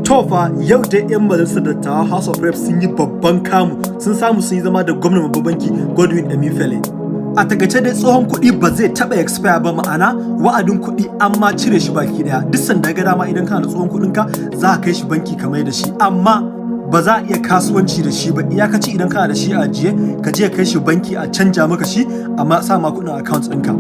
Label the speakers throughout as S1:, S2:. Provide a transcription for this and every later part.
S1: To fa, yau dai 'yan majalisar dattawa, House of Reps, sun yi babban kamu, sun samu sun yi zama da gwamnan babban banki Godwin Emefiele. A takaice dai, tsohon kuɗi ba zai taɓa expire ba, ma'ana wa'adin kuɗi an ma cire shi baki ɗaya. Duk sanda ga dama, idan kana da tsohon kuɗinka, za ka kai shi banki ka mai da shi, amma ba za a iya kasuwanci da shi ba. Iyakaci idan kana da shi a ajiye, ka je kai shi banki a canja maka shi, amma sa ma kuɗin account ɗinka.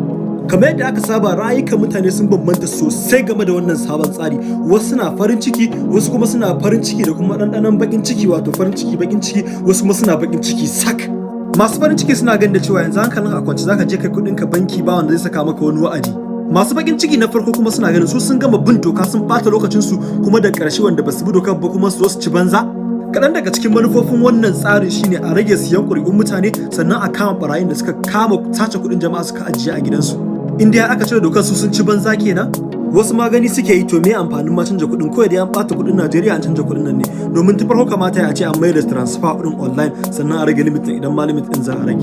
S1: Kamar yadda aka saba, ra'ayukan mutane sun bambanta sosai game da wannan sabon tsari. Wasu suna farin ciki, wasu kuma suna farin ciki da kuma ɗanɗanon baƙin ciki, wato farin ciki baƙin ciki, wasu kuma suna baƙin ciki sak. Masu farin ciki suna ganin da cewa yanzu hankalin a kwance zaka je kai kuɗin ka banki, ba wanda zai saka maka wani wa'adi. Masu bakin ciki na farko kuma suna ganin su sun gama bin doka, sun bata lokacin su, kuma da ƙarshe wanda basu bi dokar ba kuma su zo su ci banza. Kaɗan daga cikin manufofin wannan tsarin shine a rage siyan ƙuri'un mutane, sannan a kama barayin da suka kama sace kuɗin jama'a suka ajiye a gidansu. In dai aka cire dokar, su sun ci banza kenan. Wasu magani suke yi, to me amfanin ma canja kuɗin? Kawai da an ɓata kuɗin Najeriya an canja kuɗin nan ne, domin tun farko kamata ya ce an mai da transfer kuɗin online, sannan a rage limit ɗin, idan ma limit ɗin za a rage.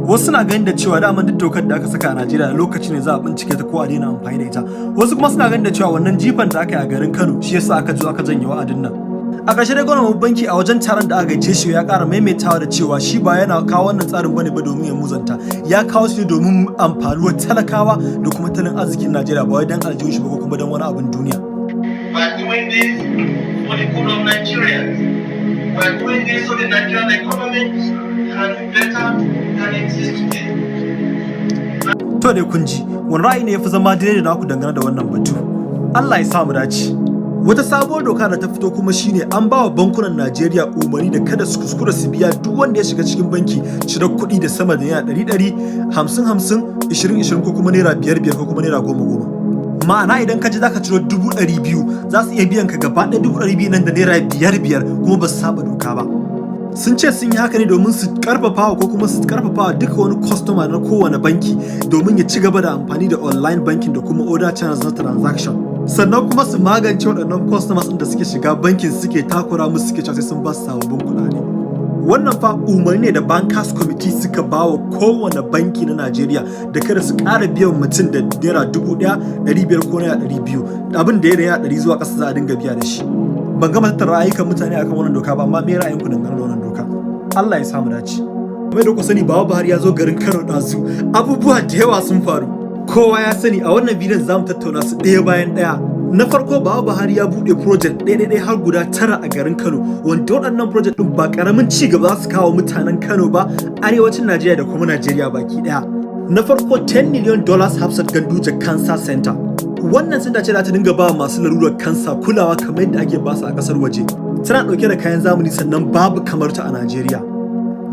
S1: Wasu suna ganin da cewa daman duk dokar da aka saka a Najeriya, lokaci ne za a bincike ta ko a daina amfani da ita. Wasu kuma suna ganin da cewa wannan jifan da aka yi a garin Kano shi yasa aka zo aka janye wa'adin nan. A ƙarshe dai, gwamnan banki a wajen taron da aka gayyace shi ya ƙara maimaitawa da cewa shi ba yana kawo wannan tsarin bane ba domin ya muzanta, ya kawo shi ne domin amfanuwar talakawa da kuma tattalin arzikin Najeriya, ba wai don aljihun shi ba ko kuma don wani abin duniya.
S2: We are doing this for the good of Nigerians. We are doing this so the Nigerian economy can be better than it is today.
S1: To dai kun ji, wani ra'ayi ne ya fi zama daidai da naku dangane da wannan batu? Allah ya sa mu dace. Wata sabuwar doka da ta fito kuma shine an ba wa bankunan Najeriya umarni da kada su kuskura su biya duk wanda ya shiga cikin banki cire kuɗi da sama da naira ɗari ɗari, hamsin hamsin, ishirin ishirin, ko kuma naira biyar biyar, ko kuma naira goma goma. Ma'ana, idan ka je zaka ciro 200,000, za su iya biyan ka gaba ɗaya 200,000 nan da naira biyar biyar, kuma ba su saba doka ba. Sun ce sun yi haka ne domin su karfafa ko kuma su karfafa duka wani customer na kowane banki domin ya ci gaba da amfani da online banking da kuma other channels na transaction, sannan kuma su magance waɗannan customers ɗin da suke shiga bankin suke takura musu, suke cewa sai sun ba su sababbin kuɗaɗe. Wannan fa umarni ne da Bankers Committee suka ba wa kowane banki na Najeriya da kada su ƙara biyan mutum da naira 1,500 ko naira 200. Abin da ya naira 100 zuwa ƙasa za a dinga biya da shi. Ban gama tattara ra'ayikan mutane akan wannan doka ba, amma me ra'ayinku dangane da wannan doka? Allah ya samu dace. Kamar da ku sani, Baba Buhari ya zo garin Kano ɗazu. Abubuwa da yawa sun faru, kowa ya sani. A wannan bidiyon za mu tattauna su ɗaya bayan ɗaya. Na farko, Baba Buhari ya buɗe project ɗaya ɗaya har guda tara a garin Kano, wanda waɗannan project ɗin ba ƙaramin ci gaba za su kawo mutanen Kano ba, arewacin Najeriya da kuma Najeriya baki ɗaya. Na farko, $10 million Hafsat Ganduje Cancer Center. Wannan center ce za ta dinga ba masu larurar kansa kulawa kamar yadda ake basu a ƙasar waje. Tana ɗauke da kayan zamani, sannan babu kamar ta a Najeriya.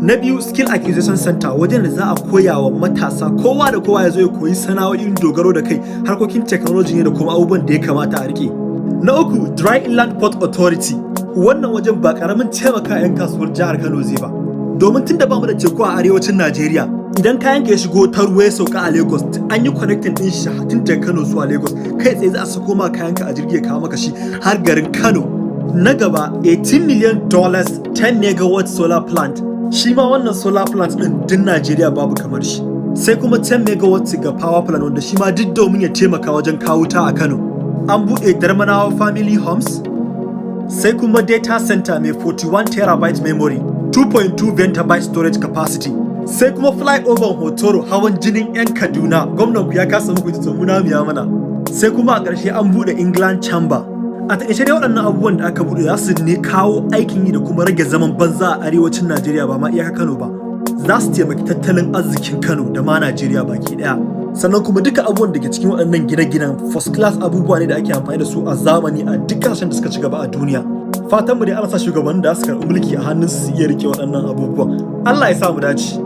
S1: Na biyu, Skill Acquisition Center, wajen da za a koya wa matasa, kowa da kowa ya zo ya koyi sana'o'in dogaro da kai, harkokin technology ne da kuma abubuwan da ya kamata a rike. Na uku, Dry Inland Port Authority. Wannan wajen ba karamin taimaka 'yan kasuwar jihar Kano zai ba. Domin tun da bamu da teku a arewacin Najeriya, idan kayan ka ya shigo ta ruwa ya sauka a Lagos, an yi connecting din shi tun daga Kano zuwa Lagos, kai tsaye za a sako ma kayan ka a jirgi ya kawo maka shi har garin Kano. Na gaba, $18 million 10 megawatt solar plant. Shi ma wannan solar plant din din Najeriya babu kamar shi. Sai kuma 10 megawatt ga power plant, wanda shi ma duk domin ya taimaka wajen kawo wuta a Kano. An buɗe Darmanawa Family Homes, sai kuma data center mai 41 terabyte memory, 2.2 petabyte storage capacity, sai kuma flyover Hotoro, hawan jinin 'yan Kaduna. Gwamnan ku ya kasa muku ita, mu namu ya mana. Sai kuma a ƙarshe an buɗe England Chamber. A taƙaice dai, waɗannan abubuwan da aka buɗe za su ne kawo aikin yi da kuma rage zaman banza a arewacin Najeriya, ba ma iyaka Kano ba. Za su taimaki tattalin arzikin Kano da ma Najeriya baki ɗaya. Sannan kuma duka abubuwan da ke cikin waɗannan gine-ginen first class abubuwa ne da ake amfani da su a zamani a duk ƙasashen da suka ci gaba a duniya. Fatan mu dai Allah sa shugabannin da su karɓi mulki a hannun su iya rike waɗannan abubuwan. Allah ya sa mu dace.